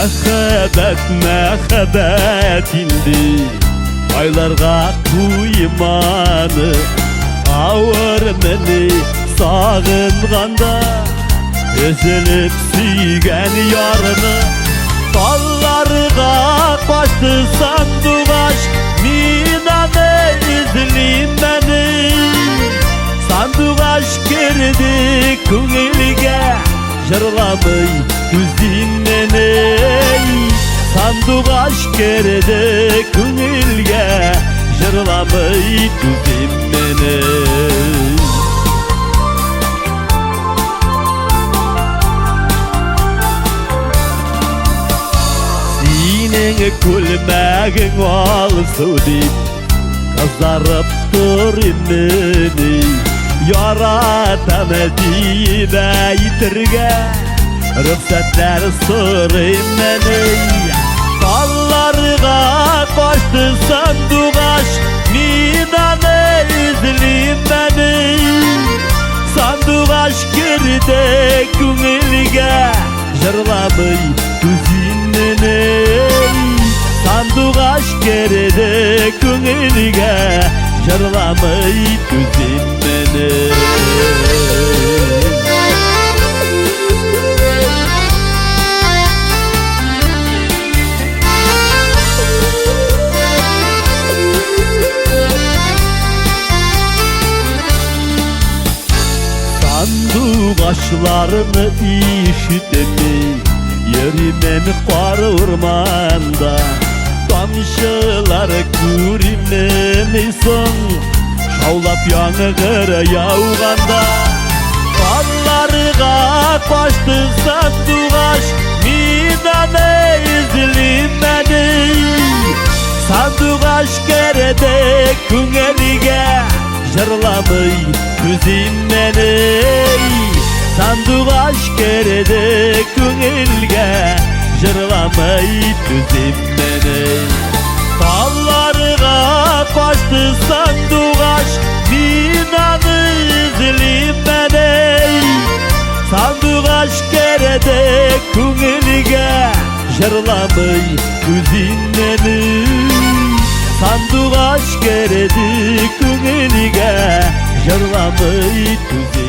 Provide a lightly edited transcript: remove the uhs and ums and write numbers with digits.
Мәхәббәт, мәхәббәт инде Айларга куйманы. Авыр мени сагынганда Өзелеп сөйгән ярны. Талларга качты сандугач, мин аны эзлим әле. Сандугач керде күңелгә, җырламый түзиммени. Сандугач керде күңелгә, җырламый түзиммени. Синең күлмәгең алсу дип кызарып торыйммени? Яратам дип әйтергә рөхсәтләр сорыйммени? Талларга качты сандугач, мин аны эзлиммени? Сандугач керде күңелгә, җырламый түзиммени? Сандугач керде күңелгә, җырламый түзиммени? Сандугачларны ишетми йөримен кар урманда. Тамчылар күримени соң шаулап яңгыр яуганда? Талларга качты сандугач, мин аны эзлиммени? Сандугач керде күңелгә, җырламый түзиммени? Сандугач керде күңелгә, җырламый түзиммени? Талларга качты сандугач, мин аны эзлиммени? Сандугач керде күңелгә, җырламый түзиммени? Сандугач керде күңелгә, җырламый түзиммени?